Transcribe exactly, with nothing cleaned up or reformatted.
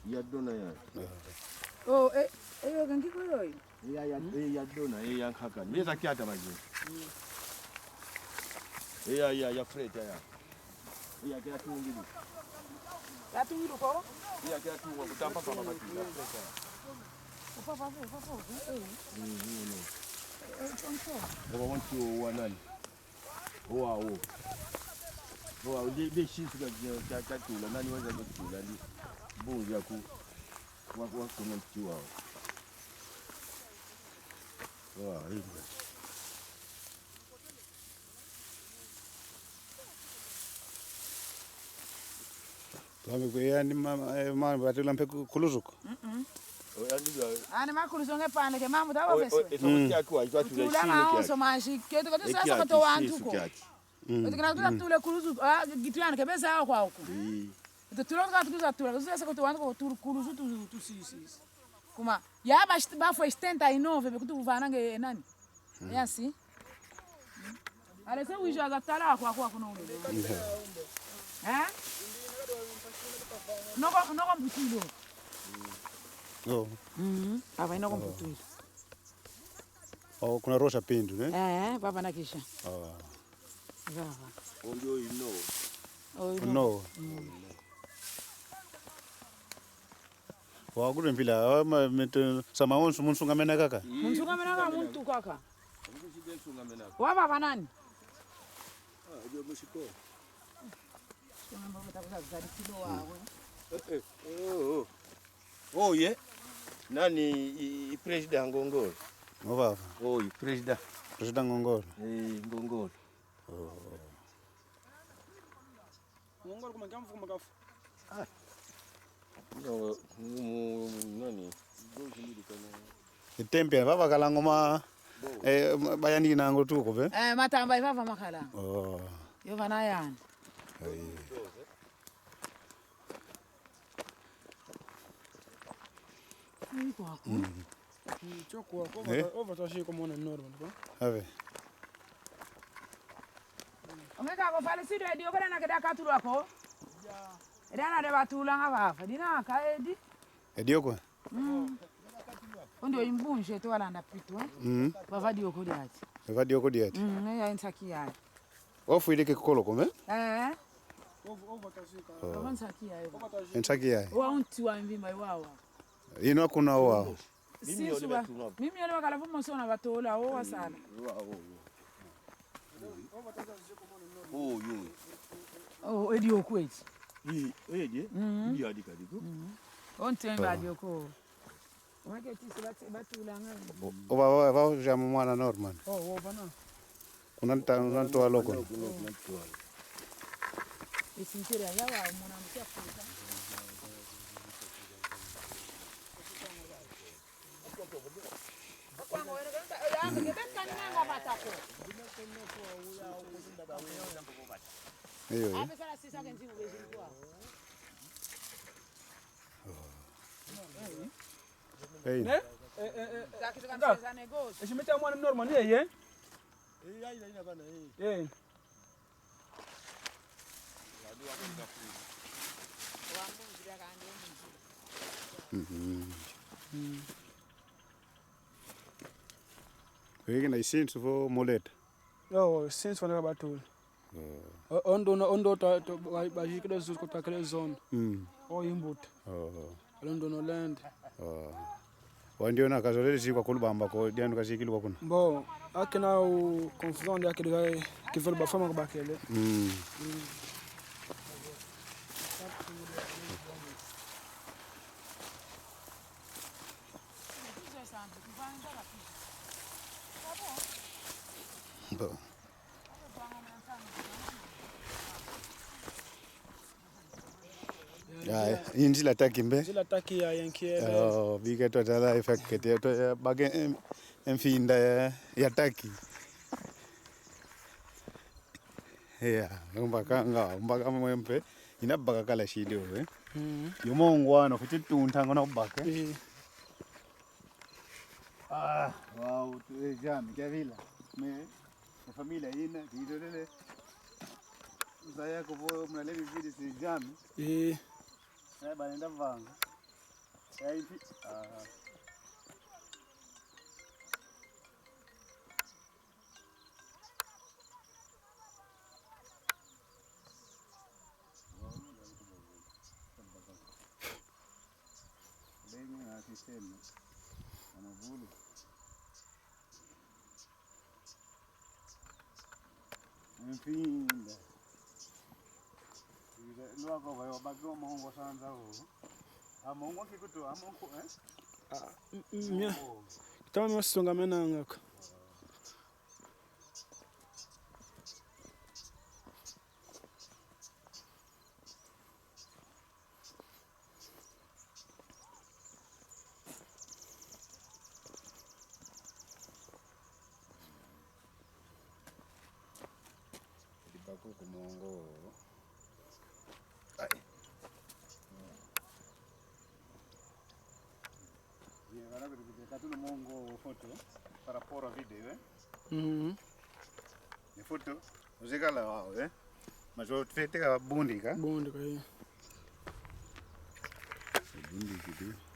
Ya dona ya. Oh, eh, eh, yo, kanki ko yo. Ya, ya, eh, ya dona, eh, ya nkaka. Meza kiata maji. Eh, ya, ya, ya freta ya. Eh, ya kia tungidi. Ya tungidi ko? Eh, ya kia tunga kutapa kama mati. Ya freta ya. Opa, opa, opa, opa, eh. Mm, mm, mm. Eh, eh, tonto. Oba wantu wa nani? Owa, o. Owa, o, de, de shinsu ka, ka, ka tula, nani waza ka tula, ndi. Bunzi aku. Wa, wa, kuna mti wa. Owa, imba. Bambi kwe yani ma, eh, ma, batula mpe ku-, kuluzuko. Mm-mm. Ani makuluzo nge pande ke mambu tawa bese. Tula maonso mashi, ketu katu sasa koto wantu ko. Ketu kina kutula tule kuluzo, ah, gitu yani ke beza kwa uko. Ketu tula katu kuluzo tula, katu sasa koto wantu ko tula kuluzo tu, tu si, si, si. Kuma, ya ba shit-, ba foi setenta e nove, be kutu vana nge nani? Ya si. Ale se wijo aga tala kwa kwa kuno. Eh? Noko, noko mputilo. Oh. Mm, aba inoko mputilo. Oh, kuna rosa pindu, ne? Eh, baba na kisha. Oh. Baba. Oyo ino. Oyo ino. No. Mm. Wa kule mpila, wa ma, mete, sama onsu munsungamena kaka. Munsungamena kaka, muntu kaka. Wa baba nani? Eh, eh. Oh, oh. Oh, ye. Nani i, i président Ngongolo? O baba. Oh, i président. Président Ngongolo. Eh, Ngongolo. Oh. Ngongolo kuma kiamfu kuma kafu. Ah. No, mu, mu, nani? Dozi mbili kana. Itempe, baba kala ngoma. Eh, bayandi nango tuko be? Eh, matamba ivava makala. Oh. Yo vana yani. Ai. Ai, kwaku. Mm. Mm, choko, ova, ova tashi ko mwana normal, ko? Ave. Ome ka ko falecido edi okala na keda katulwa ko. Edi ana de batulanga bafa. Dina ka edi. Edi oko. Mm. Ondo imbunje to walanda pitu, eh? Mm. Bava dioko diati. Bava dioko diati. Mm, ya nsaki ya. Ofwidi ke kolo kome? Eh. Ova nsaki ya. Nsaki ya. Wa unti wa mvimba wawa. Ino kuna wa. Sinsu ba. Mimi ole bakala vumo sona batola o wasala. Oh, yo. Oh, edi okweti. Edi, eh? Mm. Edi adika diko. Mm. Onte ba dioko. Wake tisi bati-, batulanga. O, o, ba, ba, ba, ja mu mwana normal. Oh, o, bana. Kuna nta-, kuna ntwala ko. Isintira ya wa mwana msia kuta. Iyo, iyo. Hey. Ne? Eh, eh, eh, eh. Nga, eshimita mwana normal, ne, ye? Eh. Mhm. Mm. Wiki na isinsu vo moleta. Yo, sinsu vo na kabatula. Oh. O-, ondo na, ondo ta, ta, ba, ba jikile zuzu ko takile zone. Mm. O imbuta. Oh. Alondo no lende. Oh. Wandi ona kazolele zikwa ku Lubamba ko, dianu kazikilwa kuna. Bon, akina u confusion dia kidi kai kivelo bafama ko bakele. Mm. Mm. Bon. Ah, i nzila taki mbe? Nzila taki ya yenkiele. Oh, bika twatala ifakete, twa, ya, bage, em, emfinda ya, ya taki. Ya, umbaka nga, umbaka mwempe, ina baka kala shido, eh? Mm. Yo mongwana, kuti tunta ngona ubaka. Eh. Ah, wau, tu, eh, jami, kia vila. Me, e família ina, kidolele. Zaya ko vo, muna lebi vidi si jami. Eh. Saya balenda vanga. Ya, ifi. Ah. Bem, a sistema. Ana bulu. Enfim, da. Luagu vai o bagi o mongo sanza o. A mongo kikutu, a mongo, eh? Ah, m-, m-, mia. Mongo. Tama mia sunga menanga ko. Dibaku ku mongo. Ai. Ye, agora que tu mongo foto para pôr a vídeo, eh? Uhum. E foto, ozekala wau, eh? Mas o fete ka bundi ka? Bundi ka, é. Bundi ka, é.